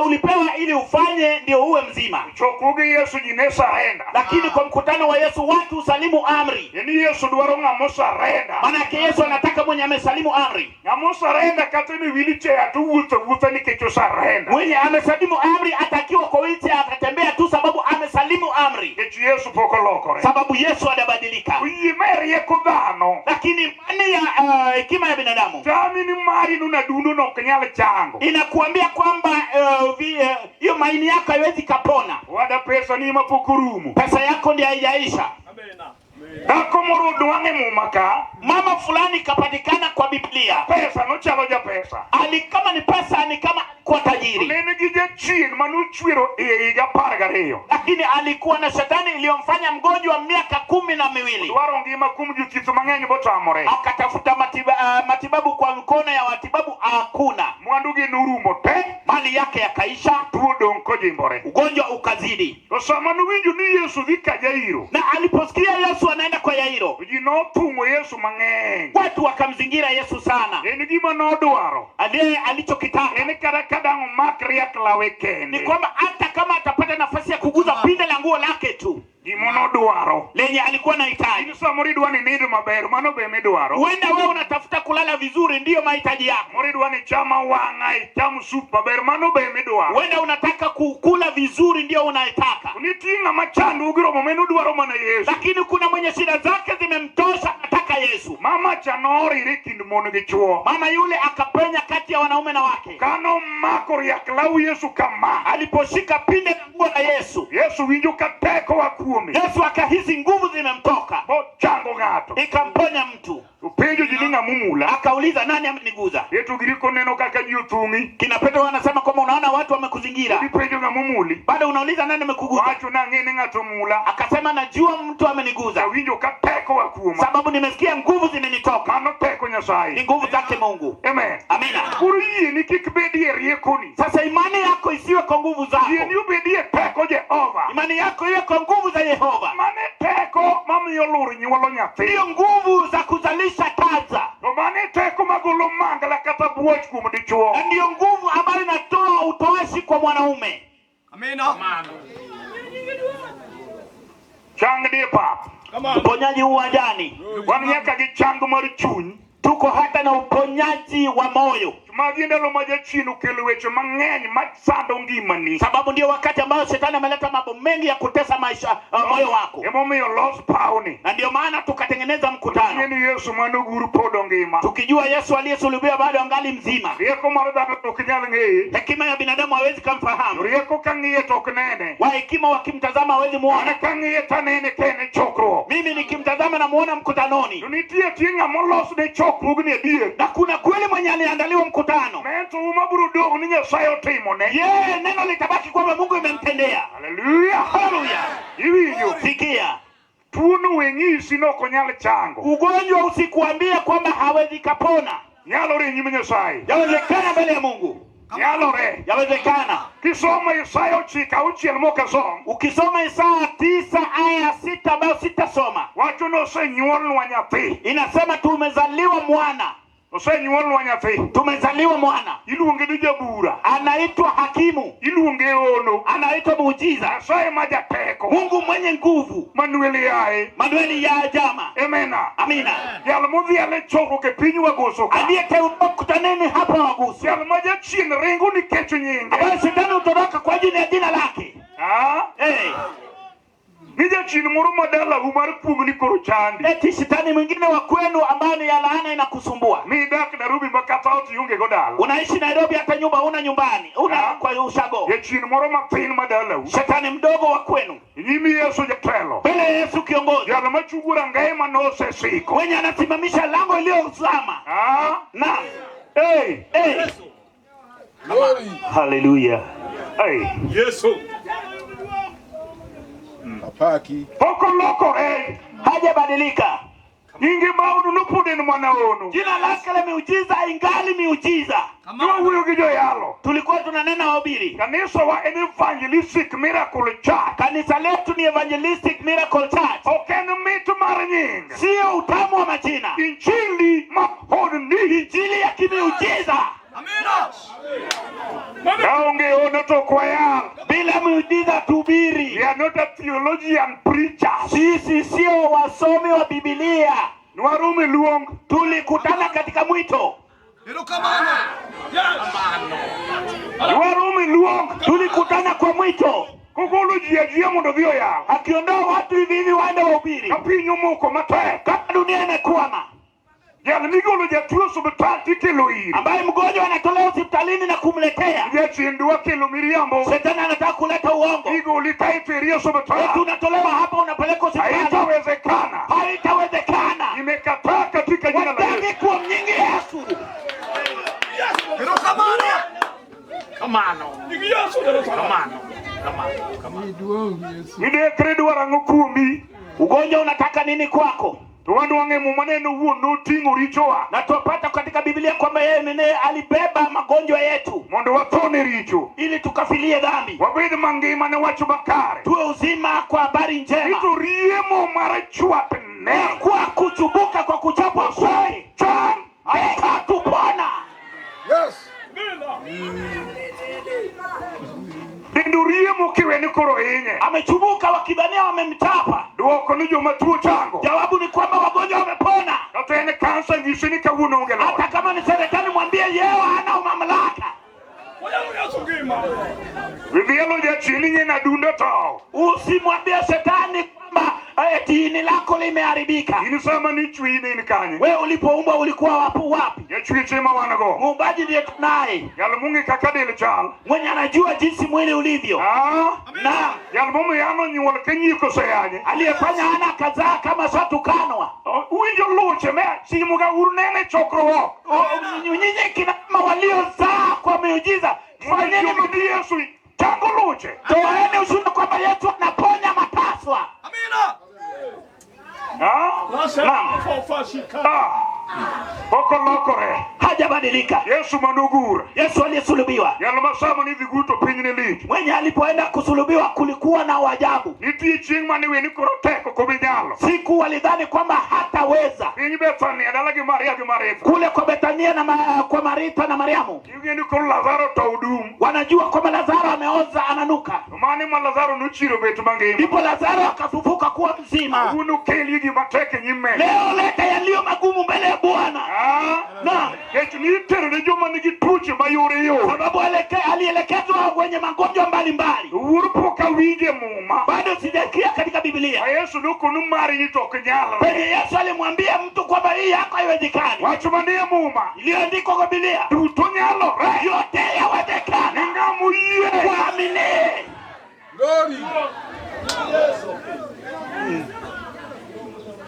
[SPEAKER 2] ulipewa ili ufanye ndio uwe mzima.
[SPEAKER 1] Chokruok gi Yesu ji ne surrender.
[SPEAKER 2] Lakini kwa mkutano wa Yesu watu usalimu amri.
[SPEAKER 1] En Yesu dwaro ng'ama osarenda.
[SPEAKER 2] Maana Yesu anataka mwenye amesalimu amri.
[SPEAKER 1] Ng'ama osarenda kata ni wheelchair to wuotho awuotha nikech osarenda.
[SPEAKER 2] Mwenye amesalimu amri atakiwa kwa wheelchair atatembea tu sababu amesalimu amri.
[SPEAKER 1] Nikech Yesu pok olokore.
[SPEAKER 2] Sababu Yesu hajabadilika.
[SPEAKER 1] Yie me rieko dhano
[SPEAKER 2] Lakini imani ya hekima ya binadamu
[SPEAKER 1] tami ni mari no nadundo no ok nyal chango.
[SPEAKER 2] inakuambia kwamba hiyo maini yako haiwezi kapona.
[SPEAKER 1] Wada pesa ni mapok orumo.
[SPEAKER 2] Pesa yako ndiyo haijaisha.
[SPEAKER 1] Dhako moro odwang'e muma ka.
[SPEAKER 2] Mama fulani kapatikana kwa Biblia.
[SPEAKER 1] Pesa nochalo japesa.
[SPEAKER 2] Ali kama ni pesa ni kama alikuwa tajiri.
[SPEAKER 1] Ne en gi jachien manochwero iye higa 12.
[SPEAKER 2] Lakini alikuwa na shetani iliyomfanya mgonjwa miaka 12.
[SPEAKER 1] Dwaro ngima kuom jothieth mang'eny botamore.
[SPEAKER 2] Akatafuta matibabu kwa mkono ya watibabu hakuna.
[SPEAKER 1] Mwandu gi norumo te.
[SPEAKER 2] Mali yake yakaisha.
[SPEAKER 1] Tuo dong' kojimbore.
[SPEAKER 2] Ugonjwa ukazidi.
[SPEAKER 1] To sama nowinjo ni Yesu dhi ka Jairo.
[SPEAKER 2] Na aliposikia Yesu anaenda kwa Yairo.
[SPEAKER 1] Ji nothung'o Yesu mang'eny.
[SPEAKER 2] Watu wakamzingira Yesu sana.
[SPEAKER 1] En gima nodwaro.
[SPEAKER 2] Aliye alichokitaka.
[SPEAKER 1] En kata ka dang' omak riak lawe kende.
[SPEAKER 2] Ni kwamba hata kama atapata nafasi ya kuguza pinde la nguo lake tu.
[SPEAKER 1] Gima nodwaro.
[SPEAKER 2] Lenye alikuwa anahitaji.
[SPEAKER 1] In samoro idwa ni nind maber, mano be midwaro.
[SPEAKER 2] Huenda wewe unatafuta kulala vizuri, ndiyo mahitaji yako.
[SPEAKER 1] Moro idwa ni cham awang'a, icham sup maber, mano be midwaro.
[SPEAKER 2] Huenda unataka kukula vizuri, ndiyo unaitaka.
[SPEAKER 1] Nitie ng'ama chandruok romo meno dwaro mana Yesu.
[SPEAKER 2] Lakini kuna mwenye shida zake zimemtosha, anataka Yesu.
[SPEAKER 1] Mama cha norire kind mon gi chuo.
[SPEAKER 2] Mama yule akapenya kati ya wanaume na wake.
[SPEAKER 1] Kano mako riak law Yesu kama.
[SPEAKER 2] Aliposhika pinde la nguo la Yesu.
[SPEAKER 1] Yesu winjo ka teko wa kuome.
[SPEAKER 2] Yesu akahisi nguvu zimemtoka.
[SPEAKER 1] Bochango ng'ato.
[SPEAKER 2] Ikamponya mtu.
[SPEAKER 1] Openjo ji ni ng'a momula.
[SPEAKER 2] Akauliza nani ameniguza?
[SPEAKER 1] Yeto giriko neno kaka ji othung'i.
[SPEAKER 2] Kina Petro wanasema kwamba unaona watu wamekuzingira.
[SPEAKER 1] Ipenjo ng'a momuli.
[SPEAKER 2] Bado unauliza nani amekuguza?
[SPEAKER 1] Wacho nang'e ni ng'ato mula.
[SPEAKER 2] Akasema najua mtu ameniguza.
[SPEAKER 1] Awinjo ka teko wa kuoma.
[SPEAKER 2] Sababu nimesikia nguvu zimenitoka.
[SPEAKER 1] Mano teko Nyasaye.
[SPEAKER 2] Ni nguvu zake Mungu.
[SPEAKER 1] Amen.
[SPEAKER 2] Amina.
[SPEAKER 1] Koro yieni kik bedie riekoni.
[SPEAKER 2] Sasa imani yako isiwe kwa nguvu zako.
[SPEAKER 1] Yieni obedie teko Jehova.
[SPEAKER 2] Imani yako iwe kwa nguvu za Yehova.
[SPEAKER 1] Mane teko mamiyo lur nyuolo nyathi.
[SPEAKER 2] Ndiyo nguvu za kuzalisha taza.
[SPEAKER 1] To mane teko magolo mangla kata buoch kuom dichuo.
[SPEAKER 2] Na ndiyo nguvu ambayo inatoa utoashi kwa mwanaume.
[SPEAKER 3] Amina.
[SPEAKER 1] Chang die pap.
[SPEAKER 2] Uponyaji uwanjani.
[SPEAKER 1] Wan nyaka gi chang mar chuny.
[SPEAKER 2] Tuko hata na uponyaji wa moyo.
[SPEAKER 1] Magi ndalo ma jachien okelo weche mang'eny masando ngimani.
[SPEAKER 2] Sababu ndio wakati ambao shetani ameleta mambo mengi ya kutesa maisha moyo wako.
[SPEAKER 1] Emomiyo los pawni.
[SPEAKER 2] Na ndio maana tukatengeneza mkutano.
[SPEAKER 1] Ni Yesu manogur pod ngima.
[SPEAKER 2] Tukijua Yesu aliyesulubiwa bado angali mzima.
[SPEAKER 1] Rieko mar dhano ok nyal ng'eye.
[SPEAKER 2] Hekima ya binadamu hawezi kumfahamu.
[SPEAKER 1] Rieko ka ng'iye to ok nene.
[SPEAKER 2] Wa hekima wakimtazama hawezi muona.
[SPEAKER 1] An ka ng'iye to anene ka en e chokruok.
[SPEAKER 2] Mimi nikimtazama namuona mkutanoni.
[SPEAKER 1] To nitie tie ng'ama olos ne chokruogni adier.
[SPEAKER 2] Na kuna kweli mwenye aliandaliwa mkutano.
[SPEAKER 1] Mento uma biro dong' ni Nyasaye otimone.
[SPEAKER 2] Yeye neno litabaki kwamba Mungu imemtendea.
[SPEAKER 1] Haleluya.
[SPEAKER 2] Haleluya.
[SPEAKER 1] Iwinjo.
[SPEAKER 2] Sikia.
[SPEAKER 1] Tuono we nyisi ni ok onyal chango.
[SPEAKER 2] Ugonjwa usikuambie kwamba hawezi kapona.
[SPEAKER 1] Nyalore e nyim Nyasaye.
[SPEAKER 2] Yawezekana mbele ya Mungu.
[SPEAKER 1] Nyalore.
[SPEAKER 2] Yawezekana.
[SPEAKER 1] Kisomo Isaya 9 6 mok asom.
[SPEAKER 2] Ukisoma Isaya 9 aya 6 ambayo sitasoma.
[SPEAKER 1] Wacho ni osenyuolnwa nyathi.
[SPEAKER 2] Inasema tumezaliwa mwana.
[SPEAKER 1] Osenyuolnwa nyathi.
[SPEAKER 2] Tumezaliwa mwana.
[SPEAKER 1] Iluonge ni jabura.
[SPEAKER 2] Anaitwa hakimu.
[SPEAKER 1] Iluonge ono.
[SPEAKER 2] Anaitwa muujiza.
[SPEAKER 1] Nyasaye ma jateko.
[SPEAKER 2] Mungu mwenye nguvu.
[SPEAKER 1] Manuel yaye.
[SPEAKER 2] Manuel ya jama.
[SPEAKER 1] Amena.
[SPEAKER 2] Amina.
[SPEAKER 1] Jal modhial e chokruok e piny Wagoso ka.
[SPEAKER 2] Aliyeteuliwa mkutaneni hapa Wagusu.
[SPEAKER 1] Jal ma jachien ringo nikech nyinge.
[SPEAKER 2] Ambaye shetani hutoroka kwa ajili ya jina lake.
[SPEAKER 1] Ah?
[SPEAKER 2] Eh.
[SPEAKER 1] Ni jachien moro ma dalau mar kuong' ni koro chandi.
[SPEAKER 2] Eti shetani mwingine wa kwenu ambaye ni ya laana inakusumbua.
[SPEAKER 1] Midak Nairobi ma kata ot ionge go dala.
[SPEAKER 2] Unaishi Nairobi hata nyumba huna nyumbani. Una kwa ushago.
[SPEAKER 1] Jachien moro mathin ma dalau.
[SPEAKER 2] Shetani mdogo wa kwenu.
[SPEAKER 1] Nyim Yesu jatelo.
[SPEAKER 2] Mbele ya Yesu kiongozi.
[SPEAKER 1] Jal machungo rangeye manosesiko.
[SPEAKER 2] Mwenye anasimamisha lango iliyozama.
[SPEAKER 1] Ah?
[SPEAKER 2] Naam.
[SPEAKER 1] Hey.
[SPEAKER 2] Hey.
[SPEAKER 3] Glory.
[SPEAKER 2] Hallelujah.
[SPEAKER 1] Hey.
[SPEAKER 5] Yesu.
[SPEAKER 3] Apaki.
[SPEAKER 1] Pok olokore.
[SPEAKER 2] Hajabadilika.
[SPEAKER 1] Nyinge maono nopod en mana ono.
[SPEAKER 2] Jina lake la miujiza ingali miujiza.
[SPEAKER 1] Nwawuoyo gi joyalo.
[SPEAKER 2] Tulikuwa tunanena wahubiri.
[SPEAKER 1] Kanisa wa en Evangelistic Miracle Church.
[SPEAKER 2] Kanisa letu ni Evangelistic Miracle Church.
[SPEAKER 1] Ok en mit mar nying.
[SPEAKER 2] Sio utamu wa majina.
[SPEAKER 1] Injili ma honni.
[SPEAKER 2] Injili ya kimiujiza.
[SPEAKER 3] Amina.
[SPEAKER 1] Kaonge ono to ok wayal.
[SPEAKER 2] Bila miujiza tuhubiri.
[SPEAKER 1] We are not a theologian preachers.
[SPEAKER 2] Sisi sio wasomi wa Biblia.
[SPEAKER 1] Nwaromo e luong.
[SPEAKER 2] Tulikutana katika mwito.
[SPEAKER 3] Erokamano.
[SPEAKER 1] Nwaromo e luong.
[SPEAKER 2] Tulikutana kwa mwito.
[SPEAKER 1] Kogolo ji ajia mondo odhi oyal.
[SPEAKER 2] Akiondoa watu hivi hivi waende wahubiri.
[SPEAKER 1] Ka piny omoko matek.
[SPEAKER 2] Kama dunia imekwama.
[SPEAKER 1] Jal migolo jatuo osiptal tikelo ire.
[SPEAKER 2] Ambaye mgonjwa anatolewa hospitalini na kumletea.
[SPEAKER 1] Jachien dwa kelo miriambo.
[SPEAKER 2] Shetani anataka kuleta uongo.
[SPEAKER 1] Igoli ka iteri e
[SPEAKER 2] Eti
[SPEAKER 1] osiptal.
[SPEAKER 2] unatolewa hapa unapelekwa hospitali.
[SPEAKER 1] Haitawezekana.
[SPEAKER 2] Haitawezekana.
[SPEAKER 1] Nimekataa katika jina la Yesu.
[SPEAKER 2] Wataki kuwa mnyingi Yesu.
[SPEAKER 3] Erokamano.
[SPEAKER 1] Midekre dwaro ang'o kuomi?
[SPEAKER 2] Ugonjwa unataka nini kwako?
[SPEAKER 1] To wadwang'e muma neno wuon noting'o richowa
[SPEAKER 2] Na twapata katika Biblia kwamba yeye mwenyewe alibeba magonjwa yetu
[SPEAKER 1] mondo wathone richo.
[SPEAKER 2] ili tukafilie dhambi,
[SPEAKER 1] Wabed mangima ne wach makare.
[SPEAKER 2] tuwe uzima kwa habari njema,
[SPEAKER 1] Ito riemo mar chwatne.
[SPEAKER 2] kwa kuchubuka kwa kuchapwa kwake
[SPEAKER 1] Chan
[SPEAKER 2] akatupona.
[SPEAKER 3] Yes.
[SPEAKER 1] Kendo riemo kiweni koro hinye.
[SPEAKER 2] Amechubuka wakidhania wamemchapa.
[SPEAKER 1] Dwoko ni joma tuo chango.
[SPEAKER 2] Jawabu ni kwamba wagonjwa wamepona.
[SPEAKER 1] Kata en kansa nyise ni kawuono onge loch.
[SPEAKER 2] Hata kama ni serikali, mwambie yeye hana mamlaka.
[SPEAKER 1] Vidhielo jachien ni nyen adundo tow.
[SPEAKER 2] Usimwambie shetani kwamba eti ini lako limeharibika.
[SPEAKER 1] In sama nichweyi ne in kanye?
[SPEAKER 2] Wewe ulipoumbwa ulikuwa wapi wapi?
[SPEAKER 1] Jachwech ema wan go.
[SPEAKER 2] Muumbaji ndiye tunaye,
[SPEAKER 1] Jal mong'e kaka del chal.
[SPEAKER 2] mwenye anajua jinsi mwili ulivyo,
[SPEAKER 1] Ah,
[SPEAKER 2] na
[SPEAKER 1] jal momiyo an onyuol ka nyieko oseyanye.
[SPEAKER 2] aliyefanya hana kazaa kama shatukanwa.
[SPEAKER 1] Uwinjo luche me simuga uru nene chokruok.
[SPEAKER 2] Nyinyi kina mama waliozaa kwa miujiza, fanyeni
[SPEAKER 1] Fanyeni ni Yesu chango luche.
[SPEAKER 2] toeni ushuhuda kwamba Yesu anaponya mataswa.
[SPEAKER 3] Amina.
[SPEAKER 1] Ah? Naam. Ah. Ok olokore.
[SPEAKER 2] Hajabadilika.
[SPEAKER 1] Yesu manogur.
[SPEAKER 2] Yesu aliyesulubiwa,
[SPEAKER 1] Jal ma sama nidhi guto piny ne lich.
[SPEAKER 2] mwenye alipoenda kusulubiwa kulikuwa na uajabu.
[SPEAKER 1] Nitie chieng' mane weni koro tek ok obi nyalo.
[SPEAKER 2] Siku walidhani kwamba hataweza.
[SPEAKER 1] Piny Bethania dala gi Maria gi Maritha.
[SPEAKER 2] Kule kwa Bethania na kwa Maritha na Mariamu
[SPEAKER 1] Ging'e ni koro Lazaro to dum.
[SPEAKER 2] wanajua kwamba Lazaro ameoza, ananuka.
[SPEAKER 1] To mane ma Lazaro nochiero bet mangima.
[SPEAKER 2] Ndipo Lazaro akafufuka kuwa mzima.
[SPEAKER 1] Un ukelie gima tek e nyim mesa.
[SPEAKER 2] Leo leta yaliyo magumu mbele ya Bwana,
[SPEAKER 1] Ah?
[SPEAKER 2] na
[SPEAKER 1] Nikech nitero ne joma nigi tuoche mayoreyore.
[SPEAKER 2] sababu alielekezwa wenye magonjwa mbalimbali.
[SPEAKER 1] Wuor pok awinje muma.
[SPEAKER 2] Bado sijasikia katika Biblia
[SPEAKER 1] Ma Yesu nokonu mari ni to ok nyalre.
[SPEAKER 2] penye Yesu alimwambia mtu kwamba hii yako haiwezekani.
[SPEAKER 1] Wach manie muma
[SPEAKER 2] Iliyoandikwa kwa Biblia
[SPEAKER 1] duto nyalore.
[SPEAKER 2] yote yawezekana
[SPEAKER 1] Ni ng'ama oyie.
[SPEAKER 2] waamini.
[SPEAKER 3] Glory.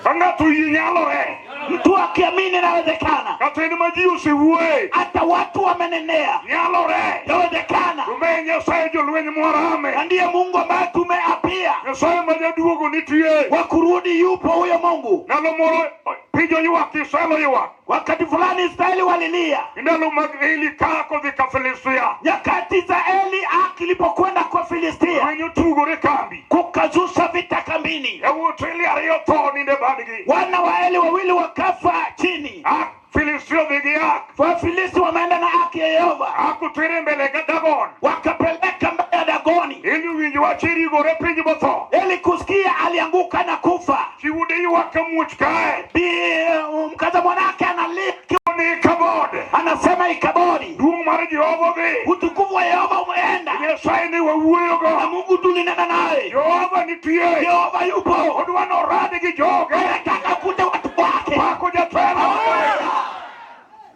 [SPEAKER 1] Ka ng'ato oyie nyalore.
[SPEAKER 2] Mtu akiamini inawezekana.
[SPEAKER 1] Kata en ma ji osewuoye.
[SPEAKER 2] Hata watu wamenenea,
[SPEAKER 1] Nyalore.
[SPEAKER 2] yawezekana.
[SPEAKER 1] To ma e Nyasaye jolweny mwarame.
[SPEAKER 2] Na ndiye Mungu ambaye tumeapia
[SPEAKER 1] Nyasaye ma jaduogo nitie.
[SPEAKER 2] wa kurudi, yupo huyo Mungu.
[SPEAKER 1] Ndalo moro piny oywak, Israel oywak.
[SPEAKER 2] Wakati fulani Israeli walilia,
[SPEAKER 1] Ndalo mag Eli ka kodhi ka Filistia.
[SPEAKER 2] nyakati za Eli ilipokwenda kwa Filistia,
[SPEAKER 1] Lweny otugore kambi.
[SPEAKER 2] kukazusha vita kambini.
[SPEAKER 1] Yawuot Eli ariyo tho ninde badgi.
[SPEAKER 2] Wana wa Eli wawili wakafa chini.
[SPEAKER 1] Ak Filistia odhi gi ak.
[SPEAKER 2] Wafilisti wameenda na haki ya Yehova,
[SPEAKER 1] Ak otere mbele ga Dagon.
[SPEAKER 2] wakapeleka mbele ya Dagoni.
[SPEAKER 1] Eli owinjo wach erigore piny motho.
[SPEAKER 2] Eli kusikia, alianguka na kufa.
[SPEAKER 1] Chi wuode ywak ka muoch kae.
[SPEAKER 2] Bi mkaza mwanake analia,
[SPEAKER 1] Ni Ikabod.
[SPEAKER 2] anasema Ikabodi,
[SPEAKER 1] Duong' mar Jehova odhi.
[SPEAKER 2] utukufu wa Yehova umeenda
[SPEAKER 1] Nyasaye ne wawuoyogo.
[SPEAKER 2] na Mungu tulinena naye.
[SPEAKER 1] Jehova nitie.
[SPEAKER 2] Yehova yupo,
[SPEAKER 1] Odwa norad gi joge.
[SPEAKER 2] anataka kute watu wake.
[SPEAKER 1] Pako jatelo.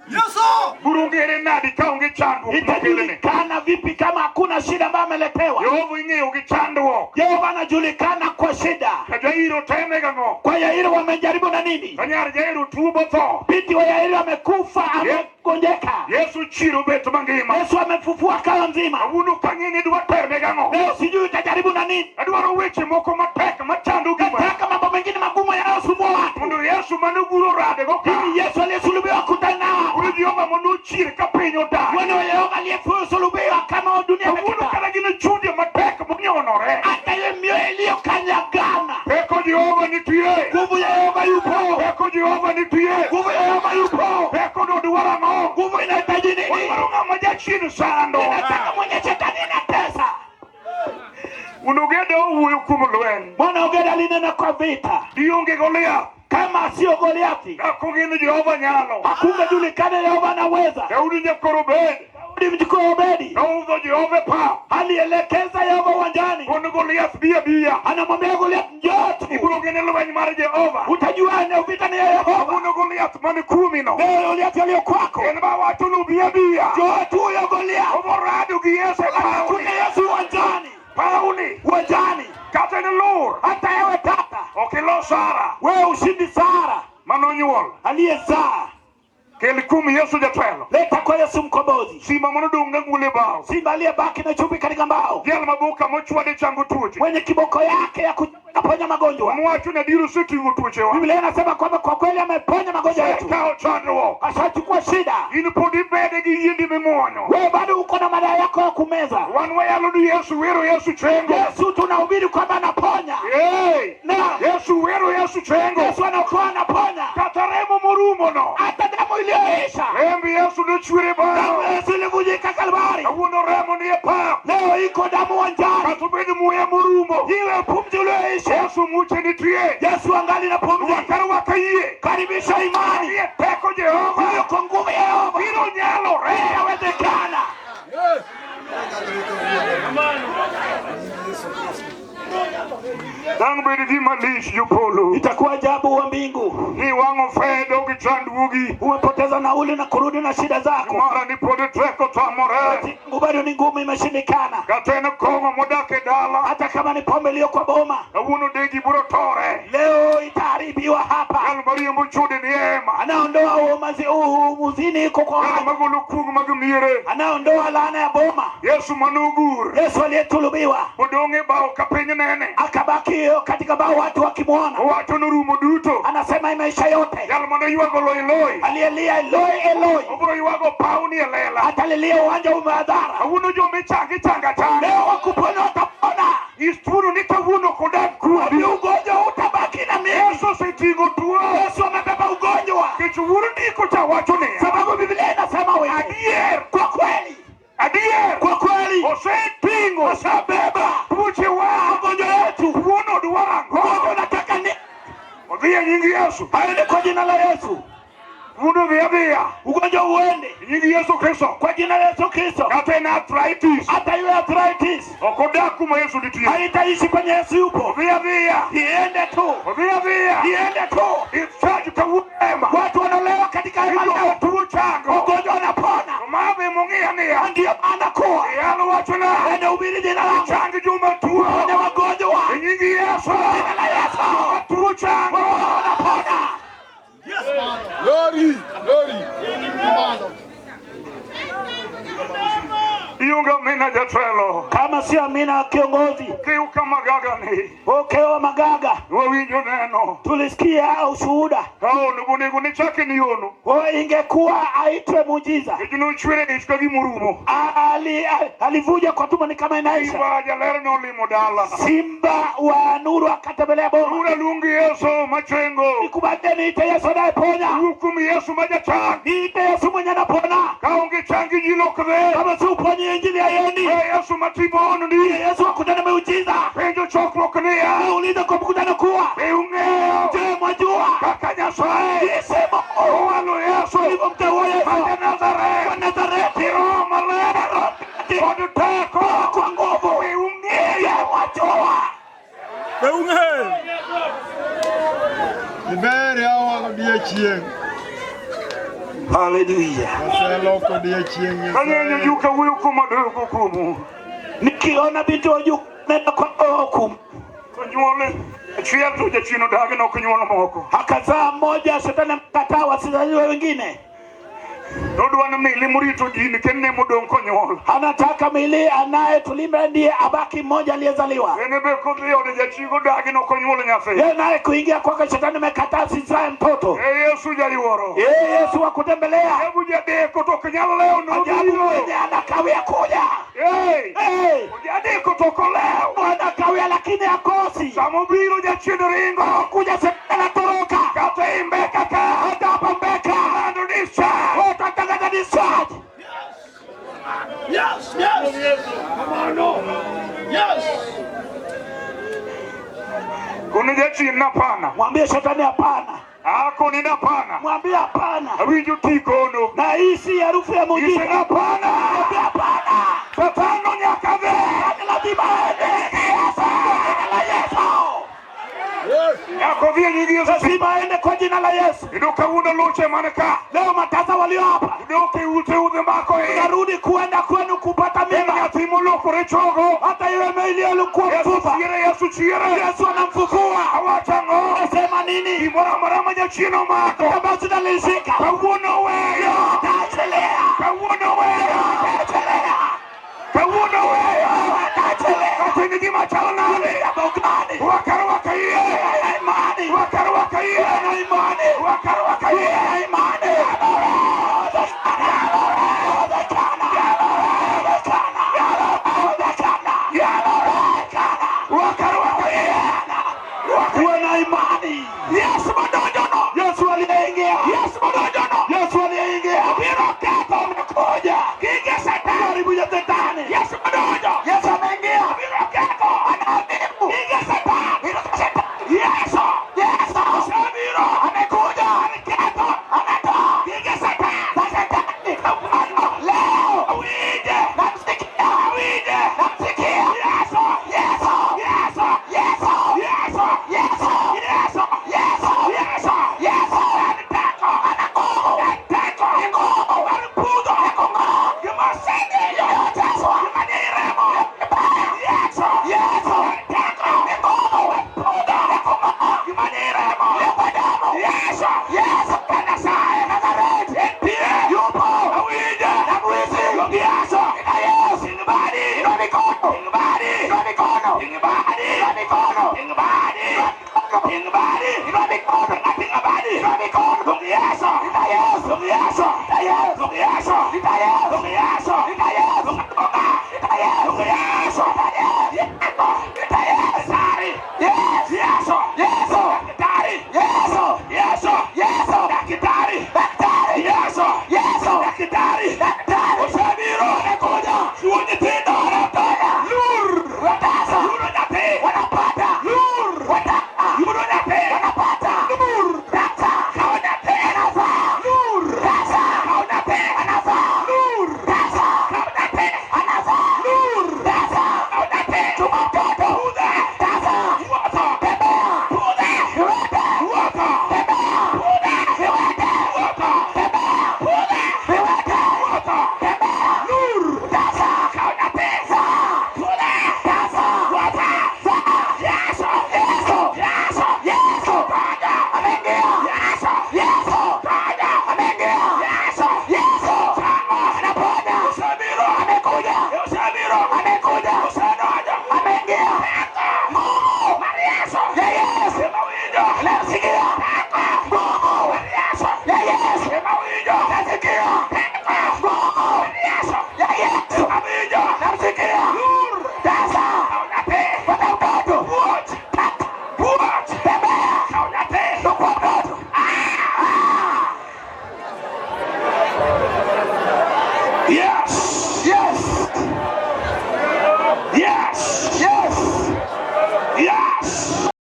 [SPEAKER 3] Yesu.
[SPEAKER 1] Buru ngere nadi ka onge chandruok mokelne.
[SPEAKER 2] Itajulikana vipi kama hakuna shida ambayo ameletewa?
[SPEAKER 1] Jehova ing'eyo gi chandruok.
[SPEAKER 2] Yehova anajulikana kwa shida.
[SPEAKER 1] Ka Jairo teme gang'o?
[SPEAKER 2] Kwa Yairo wamejaribu na nini?
[SPEAKER 1] Ka nyar Jairo tuo botho.
[SPEAKER 2] Binti wa Yairo amekufa, amegonjeka.
[SPEAKER 1] Yesu chiro bet mangima.
[SPEAKER 2] Yesu amefufua kawa mzima.
[SPEAKER 1] Kawuono kang'e ni dwa teme gang'o?
[SPEAKER 2] Leo sijui utajaribu na nini.
[SPEAKER 1] Adwaro weche moko matek machando gima.
[SPEAKER 2] Nataka mambo mengine magumu yanayosumbua watu,
[SPEAKER 1] Mondo Yesu manoguro radego ka.
[SPEAKER 2] ili Yesu aliyesulubiwa akutane nao.
[SPEAKER 1] Koro Jehova mondo ochier ka piny odak.
[SPEAKER 2] Mwana wa Yehova aliyesulubiwa kama dunia
[SPEAKER 1] Kawuono
[SPEAKER 2] imekataa,
[SPEAKER 1] kata gin chunje matek monyonore.
[SPEAKER 2] hata ile mioyo iliyokanyagana.
[SPEAKER 1] Teko Jehova nitie.
[SPEAKER 2] Nguvu ya Yehova yupo,
[SPEAKER 1] Teko Jehova nitie.
[SPEAKER 2] nguvu ya Yehova yupo.
[SPEAKER 1] Teko no dwaro ang'o?
[SPEAKER 2] Nguvu inahitaji nini?
[SPEAKER 1] Odwaro ng'ama jachien sando.
[SPEAKER 2] Inataka mwenye shetani inatesa.
[SPEAKER 1] Mondo Ogeda owuoyo kuom lweny.
[SPEAKER 2] Mwana Ogeda alinena kwa vita,
[SPEAKER 1] Dionge Goliath.
[SPEAKER 2] kama sio Goliathi
[SPEAKER 1] Dak ong'e ni Jehova nyalo.
[SPEAKER 2] hakungejulikana Yehova anaweza.
[SPEAKER 1] Daudi nyakoro Obed.
[SPEAKER 2] Daudi mjukuu wa Obedi
[SPEAKER 1] Noudho Jehova e pap.
[SPEAKER 2] alielekeza Yehova uwanjani,
[SPEAKER 1] Mondo Goliath bi abiya.
[SPEAKER 2] anamwambia Goliath, njoo tu,
[SPEAKER 1] Ibiro ng'e ni lweny mar Jehova.
[SPEAKER 2] utajua ni vita ni ya Yehova.
[SPEAKER 1] Mondo Goliath Goliath man kuomi no.
[SPEAKER 2] Leo Goliath aliyo kwako,
[SPEAKER 1] En ma wacho nubi abiya.
[SPEAKER 2] njoo tu huyo Goliath.
[SPEAKER 1] Oborado gi Yesu e
[SPEAKER 2] Anakuja
[SPEAKER 1] pauni.
[SPEAKER 2] Yesu uwanjani,
[SPEAKER 1] Pauni.
[SPEAKER 2] uwanjani,
[SPEAKER 1] Kata en lur.
[SPEAKER 2] hata ewe tata,
[SPEAKER 1] Ok ilo Sara
[SPEAKER 2] wewe ushindi Sara
[SPEAKER 1] manonyuol.
[SPEAKER 2] aliyezaa.
[SPEAKER 1] Kel kum Yesu jatelo.
[SPEAKER 2] Leta kwa Yesu mkombozi,
[SPEAKER 1] Simba manodong' gangule bao.
[SPEAKER 2] simba aliyebaki na chumvi katika mbao,
[SPEAKER 1] Jal maboka mochwade chango tuoche.
[SPEAKER 2] mwenye kiboko yake ya kuponya magonjwa.
[SPEAKER 1] Mwacho ni adier oseting'o tuochewa.
[SPEAKER 2] Biblia inasema kwamba kwa kweli ameponya magonjwa yetu,
[SPEAKER 1] Kawo chandruok.
[SPEAKER 2] ashachukua shida.
[SPEAKER 1] In pod ibede gi yiendi mimuonyo.
[SPEAKER 2] Wewe bado uko na madawa yako ya kumeza.
[SPEAKER 1] Wan wayalo ni Yesu wero Yesu chengo.
[SPEAKER 2] Yesu tunahubiri kwamba anaponya.
[SPEAKER 1] Hey!
[SPEAKER 2] Naam,
[SPEAKER 1] Yesu wero Yesu chengo.
[SPEAKER 2] Yesu anaokoa, anaponya
[SPEAKER 1] Kata remo morumo no.
[SPEAKER 2] hata damu iliyoisha.
[SPEAKER 1] Remb Yesu nochwer e
[SPEAKER 2] Damu
[SPEAKER 1] bao.
[SPEAKER 2] ya Yesu ilivujika Kalvari,
[SPEAKER 1] Kawuono remo ni e pap.
[SPEAKER 2] leo iko damu uwanjani.
[SPEAKER 1] Kata obed muya morumo.
[SPEAKER 2] Iwe pumzi ulioisha,
[SPEAKER 1] Yesu muche nitie.
[SPEAKER 2] Yesu angali na pumzi.
[SPEAKER 1] Rwak arwaka yie.
[SPEAKER 2] Karibisha imani
[SPEAKER 1] Nie teko Jehova.
[SPEAKER 2] hiyo kwa nguvu ya Yehova,
[SPEAKER 1] Biro nyalore.
[SPEAKER 2] inawezekana.
[SPEAKER 3] Yes.
[SPEAKER 1] Dang' bed gima lich jopolo.
[SPEAKER 2] Itakuwa ajabu wa mbingu.
[SPEAKER 1] Ni wang'o fedo gi chandruogi.
[SPEAKER 2] Umepoteza nauli na kurudi na shida zako,
[SPEAKER 1] Mara ni pod teko tamore.
[SPEAKER 2] Mungu bado ni ngumu, imeshindikana.
[SPEAKER 1] Kata en kong'o modak e dala.
[SPEAKER 2] Hata kama ni pombe iliyo kwa boma,
[SPEAKER 1] Kawuono degi biro tore.
[SPEAKER 2] leo itaharibiwa hapa.
[SPEAKER 1] Jal mariembo chode ni ema.
[SPEAKER 2] Anaondoa umazi umuzini iko kwa
[SPEAKER 1] Jal
[SPEAKER 2] watu,
[SPEAKER 1] magolo kuong' mag miere.
[SPEAKER 2] anaondoa laana ya boma.
[SPEAKER 1] Yesu manogur.
[SPEAKER 2] Yesu aliyetulubiwa
[SPEAKER 1] Odong' e bao ka piny nene.
[SPEAKER 2] akabaki katika bao, watu wakimwona,
[SPEAKER 1] Owacho norumo duto.
[SPEAKER 2] anasema imeisha yote.
[SPEAKER 1] Jal manoywago loi loi.
[SPEAKER 2] Aliyelia Eloi Eloi,
[SPEAKER 1] Obiro ywago pauni e lela.
[SPEAKER 2] atalilia uwanja umeadhara.
[SPEAKER 1] Kawuono jomichang ichanga achanga.
[SPEAKER 2] Leo wakupona watapona,
[SPEAKER 1] Nyis tuono ni kawuono ok odag kuodi.
[SPEAKER 2] ni ugonjwa utabaki na mimi.
[SPEAKER 1] Yesu oseting'o tuo.
[SPEAKER 2] Yesu amebeba ugonjwa,
[SPEAKER 1] Nikech wuoro ndiko cha wacho niya.
[SPEAKER 2] sababu Biblia inasema wewe
[SPEAKER 1] Adier.
[SPEAKER 2] kwa kweli,
[SPEAKER 1] Adier.
[SPEAKER 2] kwa kweli
[SPEAKER 1] Oseting'o
[SPEAKER 2] ashabeba
[SPEAKER 1] tuochewa.
[SPEAKER 2] magonjwa yetu.
[SPEAKER 1] Tuono dwaro ang'o?
[SPEAKER 2] Ugonjwa unataka ni
[SPEAKER 1] Odhi e nying Yesu.
[SPEAKER 2] hayo ni kwa jina la Yesu.
[SPEAKER 1] Tuono dhi adhiya.
[SPEAKER 2] Ugonjwa uende
[SPEAKER 1] E nying Yesu Kristo.
[SPEAKER 2] kwa jina la Yesu Kristo.
[SPEAKER 1] Kata en arthritis.
[SPEAKER 2] Hata iwe arthritis
[SPEAKER 1] Ok odag kuma Yesu nitie.
[SPEAKER 2] haitaishi kwenye Yesu yupo,
[SPEAKER 1] Odhi adhiya.
[SPEAKER 2] iende tu,
[SPEAKER 1] Odhi adhiya.
[SPEAKER 2] iende tu.
[SPEAKER 1] Ichanj kawuono ema.
[SPEAKER 2] Watu wanaolewa katika hema
[SPEAKER 1] Iduoko
[SPEAKER 2] leo,
[SPEAKER 1] tuo chango.
[SPEAKER 2] ugonjwa wanapona.
[SPEAKER 1] To ma be mong'iya niya.
[SPEAKER 2] Ndiyo maana kuwa
[SPEAKER 1] Yalo wachona.
[SPEAKER 2] ende ubiri jina langu,
[SPEAKER 1] Chang joma tuo.
[SPEAKER 2] ponya wagonjwa
[SPEAKER 1] E nying Yesu.
[SPEAKER 2] jina la Yesu,
[SPEAKER 1] Tuo chango.
[SPEAKER 2] wanapona.
[SPEAKER 3] Glory. Glory.
[SPEAKER 1] Iunga mina jatelo.
[SPEAKER 2] Kama sio amina kiongozi
[SPEAKER 1] Kiuka magaga ni.
[SPEAKER 2] Okewa Magaga,
[SPEAKER 1] Wawinjo neno.
[SPEAKER 2] tulisikia ushuhuda
[SPEAKER 1] Kaono bonego ni chake ni yono.
[SPEAKER 2] kwa ingekuwa aitwe muujiza.
[SPEAKER 1] Nikech nochwere ich ka gimorumo.
[SPEAKER 2] Alivuja kwa tumbo ni kama inaisha.
[SPEAKER 1] Simba jaler nolimo dala.
[SPEAKER 2] Simba wa nuru akatembelea boma.
[SPEAKER 1] Ura luong Yesu machengo.
[SPEAKER 2] Nikubalie niite Yesu anayeponya,
[SPEAKER 1] Wuo kuom Yesu ma jachang.
[SPEAKER 2] niite Yesu mwenye anapona.
[SPEAKER 1] Kaonge chang injili ok dhi.
[SPEAKER 2] Kama si uponyi injili haiendi.
[SPEAKER 1] E Yesu matimo honni.
[SPEAKER 2] Ndiye Yesu akutana miujiza.
[SPEAKER 1] Penjo chokruok niya.
[SPEAKER 2] Nauliza kwa mkutano kuwa,
[SPEAKER 1] Be ung'eyo
[SPEAKER 2] je, mwajua
[SPEAKER 1] kaka Nyasaye
[SPEAKER 2] jinsi Mungu
[SPEAKER 1] owalo Yesu
[SPEAKER 2] alivyomteua Yesu
[SPEAKER 1] ma
[SPEAKER 2] wa
[SPEAKER 1] ja-Nazareth
[SPEAKER 2] Nazareti
[SPEAKER 1] gi Roho Maler
[SPEAKER 2] Roho
[SPEAKER 1] kod teko.
[SPEAKER 2] kwa nguvu?
[SPEAKER 1] Be ung'eyo
[SPEAKER 2] Je, mwajua?
[SPEAKER 3] Iber yawa odiechieng'.
[SPEAKER 2] Haleluya.
[SPEAKER 3] Oseloko odiechieng'
[SPEAKER 1] Kaneno
[SPEAKER 3] Nyasaye.
[SPEAKER 1] juka wuoyo kuom adoko kuomu.
[SPEAKER 2] Nikiona binti wa juu nenda kwa hukumu,
[SPEAKER 1] To nyuol achiel to jachien odagi nok nyuol moko.
[SPEAKER 2] akazaa mmoja, shetani amkataa wasizaliwe wengine.
[SPEAKER 1] Nodwa ni mili morito ji kende ne modong' konyuol.
[SPEAKER 2] Anataka mili anayetulimba ndiye abaki mmoja aliyezaliwa.
[SPEAKER 1] En be kodhi ode jachien odagi nok onyuol nyathi.
[SPEAKER 2] Yeye naye kuingia kwake shetani amekataa sizae mtoto.
[SPEAKER 1] E Yesu jayuoro.
[SPEAKER 2] Yeye Yesu wa kutembelea
[SPEAKER 1] Ajabu jadeko to ok nyal lewo
[SPEAKER 2] ajabu,
[SPEAKER 1] nobiro.
[SPEAKER 2] mwenye anakawia kuja.
[SPEAKER 1] Hey!
[SPEAKER 2] Hey,
[SPEAKER 1] Jadeko to ok olew.
[SPEAKER 2] anakawia lakini akosi
[SPEAKER 1] Sama obiro jachien ringo.
[SPEAKER 2] kuja, shetani anatoroka.
[SPEAKER 1] Kata imbeka ka.
[SPEAKER 2] Hata hapa Mbeka
[SPEAKER 1] Lando discharge.
[SPEAKER 2] utatangaza discharge.
[SPEAKER 3] Yes, yes. Come on, no. Yes.
[SPEAKER 1] Koni jachien napana.
[SPEAKER 2] Mwambie shetani hapana,
[SPEAKER 1] Akoni napana.
[SPEAKER 2] mwambie hapana.
[SPEAKER 1] Awinjo tikono.
[SPEAKER 2] Na hii si harufu ya
[SPEAKER 1] Ise
[SPEAKER 2] muujiza.
[SPEAKER 1] napana.
[SPEAKER 2] Mwambie hapana.
[SPEAKER 1] Satano nyaka dhi.
[SPEAKER 2] Shetani lazima aende. Kwa jina la Yesu.
[SPEAKER 1] Nyako dhi e nying Yesu.
[SPEAKER 2] Lazima aende kwa jina la Yesu.
[SPEAKER 1] Kendo kawuono luche man ka.
[SPEAKER 2] Leo matasa walio hapa
[SPEAKER 1] Dok e ute udhi mako e.
[SPEAKER 2] narudi kuenda kwenu kupata
[SPEAKER 1] En
[SPEAKER 2] mimba,
[SPEAKER 1] nyathi molokore chogo.
[SPEAKER 2] hata iwe meili alikuwa
[SPEAKER 1] Yesu
[SPEAKER 2] mfupa,
[SPEAKER 1] chiere, Yesu chiere.
[SPEAKER 2] Yesu anamfufua.
[SPEAKER 1] Awacho ang'o?
[SPEAKER 2] Nasema nini?
[SPEAKER 1] Gimoro amora ma jachien omako.
[SPEAKER 2] Ambacho nalishika
[SPEAKER 1] Kawuono weyo.
[SPEAKER 2] ataachilia,
[SPEAKER 1] Kawuono weyo.
[SPEAKER 2] ataachilia,
[SPEAKER 1] Kawuono weyo.
[SPEAKER 2] ataachilia.
[SPEAKER 1] Kata in gima chal nade?
[SPEAKER 2] Jambo gani?
[SPEAKER 1] Rwak arwaka yie.
[SPEAKER 2] Imani,
[SPEAKER 1] Rwak arwaka yie.
[SPEAKER 2] imani,
[SPEAKER 1] Rwak arwaka yie.
[SPEAKER 2] imani.
[SPEAKER 1] Rwak arwaka yie.
[SPEAKER 2] Kuwa na imani.
[SPEAKER 1] Yesu modonjono.
[SPEAKER 2] Yesu aliyeingia,
[SPEAKER 1] Yesu modonjono.
[SPEAKER 2] Yesu aliyeingia
[SPEAKER 1] Obiro ketho.
[SPEAKER 2] amekuja
[SPEAKER 1] Gige Satan.
[SPEAKER 2] karibu ya shetani.
[SPEAKER 1] Yesu modonjo.
[SPEAKER 2] Yesu ameingia,
[SPEAKER 1] Obiro ketho.
[SPEAKER 2] anaharibu
[SPEAKER 1] Gige Satan.
[SPEAKER 2] Yesu.
[SPEAKER 1] Yesu.
[SPEAKER 2] Yesu
[SPEAKER 1] Osebiro.
[SPEAKER 2] amekuja,
[SPEAKER 1] Ketho.
[SPEAKER 2] anatoa
[SPEAKER 1] Gige Satan.
[SPEAKER 2] za shetani. Leo
[SPEAKER 1] Awinje.
[SPEAKER 2] namsikia,
[SPEAKER 1] Awinje.
[SPEAKER 2] namsikia
[SPEAKER 1] Yesu.
[SPEAKER 2] Yesu,
[SPEAKER 1] Yesu.
[SPEAKER 2] Yesu,
[SPEAKER 1] Yesu.
[SPEAKER 2] Yesu,
[SPEAKER 1] Yesu.
[SPEAKER 2] Yesu,
[SPEAKER 1] Yesu.
[SPEAKER 2] Yesu
[SPEAKER 1] En teko.
[SPEAKER 2] ana nguvu,
[SPEAKER 1] En teko.
[SPEAKER 2] ni nguvu
[SPEAKER 1] Mar pudho.
[SPEAKER 2] ya kung'oa
[SPEAKER 1] Gima oseng'eyo.
[SPEAKER 2] yaliyoteswa,
[SPEAKER 1] Gima ni remo.
[SPEAKER 2] vibaya.
[SPEAKER 1] Yesu.
[SPEAKER 2] Yesu
[SPEAKER 1] En teko.
[SPEAKER 2] ni nguvu
[SPEAKER 1] Pudho.
[SPEAKER 2] ya kung'oa
[SPEAKER 1] Gima ni remo.
[SPEAKER 2] kwa damu.
[SPEAKER 1] Yesu.
[SPEAKER 2] Yesu
[SPEAKER 1] Ka Nyasaye.
[SPEAKER 2] Nazareti
[SPEAKER 1] Entie.
[SPEAKER 2] yupo
[SPEAKER 1] Awinje.
[SPEAKER 2] na mwizi
[SPEAKER 1] Luong Yesu.
[SPEAKER 2] na Yesu.
[SPEAKER 1] Ting badi.
[SPEAKER 2] Inua mikono,
[SPEAKER 1] Ting badi.
[SPEAKER 2] inua mikono,
[SPEAKER 1] Ting badi.
[SPEAKER 2] inua mikono,
[SPEAKER 1] Ting badi. Ting badi.
[SPEAKER 2] inua mikono,
[SPEAKER 1] Ting badi.
[SPEAKER 2] inua mikono.
[SPEAKER 1] Luong Yesu.
[SPEAKER 2] Nita Yesu,
[SPEAKER 1] Luong Yesu.
[SPEAKER 2] nita Yesu,
[SPEAKER 1] Luong Yesu.
[SPEAKER 2] nita Yesu.
[SPEAKER 1] Luong Yesu.